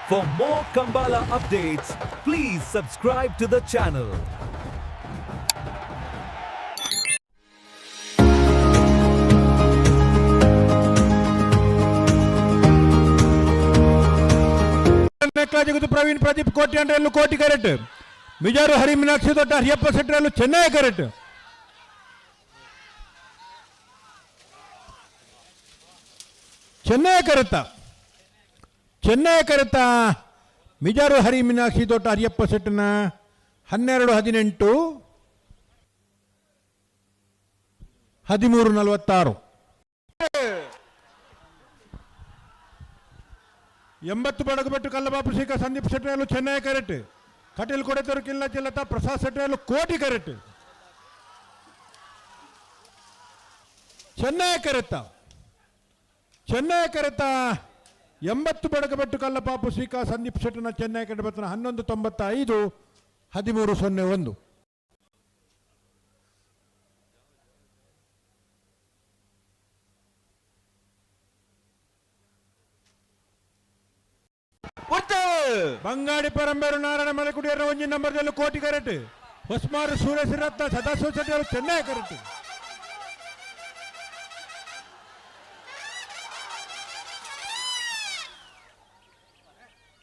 For more Kambala updates, please subscribe to the channel. Jagatu Praveen Pradeep Koti ಅಂಡ್ರಲ್ಲು Koti correct. Mijar ಹರಿ ಮೀನಾಕ್ಷಿ ದೊಡ್ಡ Hariyappa ಸೆಟ್ಟರಲ್ಲೂ Chennai correct. Chennaya ಕರೆತ, ಚೆನ್ನೈ ಕರೆತ. ಮಿಜಾರು ಹರಿ ಮೀನಾಕ್ಷಿ ದೊಡ್ಡ Hariyappa ಸೆಟ್ಟನ 12:18, 13:46. 80 Badagubettu ಕಲ್ಲಬಾಪು ಶೀಕ Sandeep ಶೆಟ್ಟರಲ್ಲೂ Chennai correct. Kateel ಕೊಡೆತರು ಕಿಲ್ಲ ಚಿಲ್ಲತ Prasad ಶೆಟ್ಟರಲ್ಲೂ ಕೋಟಿ correct. Chennaya ಕರೆತ, ಚೆನ್ನೈ ಕರೆತ. 80 ಬಡಗಬೆಟ್ಟು ಕಲ್ಲಪಾಪು ಶ್ರೀಕಾ ಸಂದೀಪ್ ಶೆಟ್ಟನ ಚೆನ್ನೈ ಕಡೆ ಬರ್ತಾನೆ. 11:95, 13:01. ಬಂಗಾಡಿ ಪರಂಬೇರು ನಾರಾಯಣ ಮಲೆಕುಡಿಯರ ಒಂಜಿ ನಂಬರ್ದಲ್ಲಿ ಕೋಟಿ ಕರೆಕ್ಟ್. ಹೊಸ್ಮಾರು ಸೂರ್ಯ ರತ್ನ ಸದಾಶಿವ ಶೆಟ್ಟಿ ಅವರು ಚೆನ್ನೈ ಕರೆಕ್ಟ್.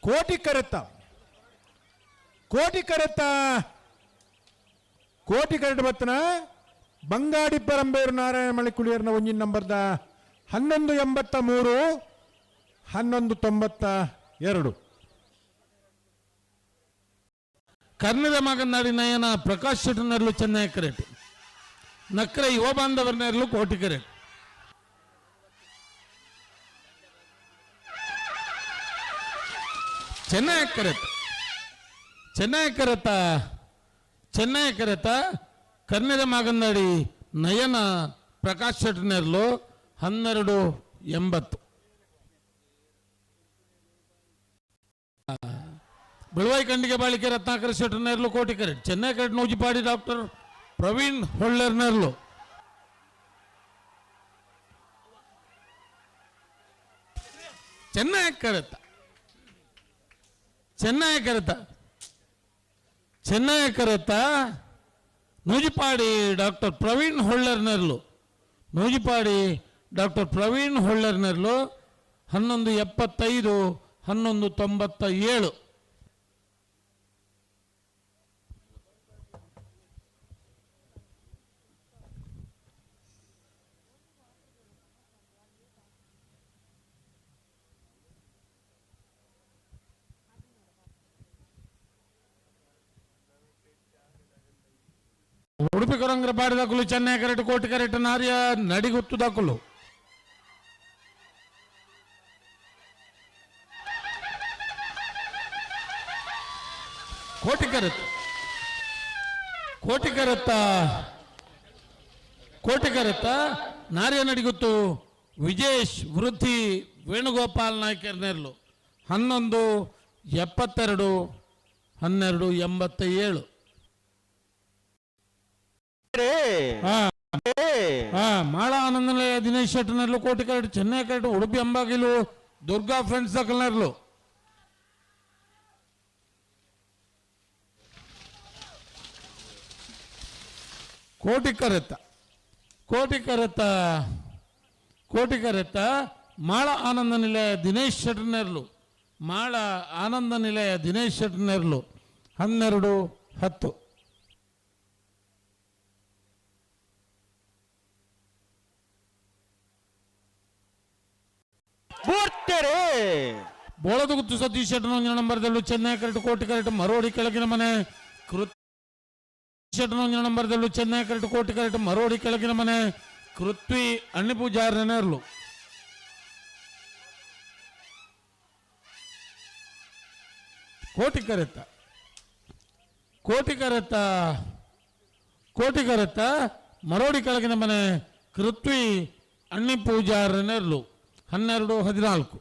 ಕೋಟಿ ಕರೆತ, ಕೋಟಿ ಕರೆತ, ಕೋಟಿ ಕರೆಟ್ ಬತ್ತನ ಬಂಗಾಡಿ ಪರಂಬೇರು ನಾರಾಯಣ ಮಳಿಕುಳಿಯರ್ನ ಒಂಜಿನ ನಂಬರ್ದ 11:83, 11:92. ಕರ್ಣದ ಮಗನಾಡಿ ನಯನ ಪ್ರಕಾಶ್ ಶೆಟ್ಟರ್ನಲ್ಲೂ ಚೆನ್ನೈ ಕರೆಕ್ಟ್. ನಕ್ರ ಯುವ ಬಾಂಧವರ್ನಲ್ಲೂ ಕೋಟಿ ಕರೆಕ್ಟ್. ಚೆನ್ನೈ ಕರೆತ, ಚೆನ್ನೈ ಕರೆತ, ಚೆನ್ನೈ ಕರೆತ. ಕರ್ಣದ ಮಗನಾಡಿ ನಯನ ಪ್ರಕಾಶ್ ಶೆಟ್ಟರ್ನಲ್ಲೂ 12:80. ಬೆಳವಾಯಿ ಖಂಡಿಗೆ ಬಾಳಿಕೆ ರತ್ನಾಕರ ಶೆಟ್ಟರ್ನೇರ್ಲು Koti correct. Chennaya correct Nujipadi doctor Praveen ಹೊಳ್ಳರ್ನೇರ್ಲು. ಚೆನ್ನೈ ಕರೆತ, ಚೆನ್ನೈ ಕರೆತ, ಚೆನ್ನೈ ಕರೆತ. ನೂಜಿಪಾಡಿ ಡಾಕ್ಟರ್ ಪ್ರವೀಣ್ ಹೊಳ್ಳರ್ನೇರ್ಲು, ನೂಜಿಪಾಡಿ ಡಾಕ್ಟರ್ ಪ್ರವೀಣ್ ಹೊಳ್ಳರ್ನೇರ್ಲು 11:75, 11:97. ಉಡುಪಿ ಕೊರಂಗ್ರ ಪಾಡಿದಾಕುಲು ಚೆನ್ನೈ ಕರೆಕ್ಟ್ ಕೋಟಿ ಕರೆಕ್ಟ್. ನಾರ್ಯ ನಡಿಗುತ್ತು ದಾಕುಲು. ಕೋಟಿ ಕರೆತ್, ಕೋಟಿ ಕರೆತ್ತ, ಕೋಟಿ ಕರೆತ್ತ. ನಾರ್ಯ ನಡಿಗುತ್ತು ವಿಜೇಶ್ ವೃದ್ಧಿ ವೇಣುಗೋಪಾಲ್ ನಾಯ್ಕರ್ನೇರ್ಲು 11:72, 12:87. ಮಾಳ ಆನಂದನಿಲಯ ದಿನೇಶ್ ಶೆಟ್ಟರ್ನರ್ಲು Koti correct. Chennaya correct. Udupi Ambagilu Durga friends ದಕಲ್ನರ್ಲು. ಕೋಟಿ ಕರೆತ್ತ, ಕೋಟಿ ಕರೆತ್ತ, ಕೋಟಿ ಕರೆತ್ತ. ಮಾಳ ಆನಂದ ನಿಲಯ ದಿನೇಶ್ ಶೆಟ್ಟರ್ನೇರ್ಲು, ಮಾಳ ಆನಂದ ನಿಲಯ ದಿನೇಶ್ ಶೆಟ್ಟರ್ನೇರ್ಲು 12:10. ಬೋಳದಗುತ್ತು ಸತೀಶ್ ಶೆಟ್ಟರ್ ಒಂದಿನ ನಂಬರ್ದಲ್ಲೂ ಚೆನ್ನೈ ಕರೆಕ್ಟ್ ಕೋಟಿ ಕರೆಕ್ಟ್. ಮರೋಡಿ ಕೆಳಗಿನ ಮನೆ ಕೃತ್ ಶೆಟ್ಟರ್ ಒಂದಿನ ನಂಬರ್ದಲ್ಲೂ ಚೆನ್ನೈ ಕರೆಕ್ಟ್ ಕೋಟಿ ಕರೆಕ್ಟ್. ಮರೋಡಿ ಕೆಳಗಿನ ಮನೆ ಕೃತ್ವಿ ಅಣ್ಣಿ ಪೂಜಾರನೇರ್ಲು. ಕೋಟಿ ಕರೆತ್ತ, ಕೋಟಿ ಕರೆತ್ತ, ಕೋಟಿ ಕರೆತ್ತ. ಮರೋಡಿ ಕೆಳಗಿನ ಮನೆ ಕೃತ್ವಿ ಅಣ್ಣಿ ಪೂಜಾರನೇರ್ಲು 12:14.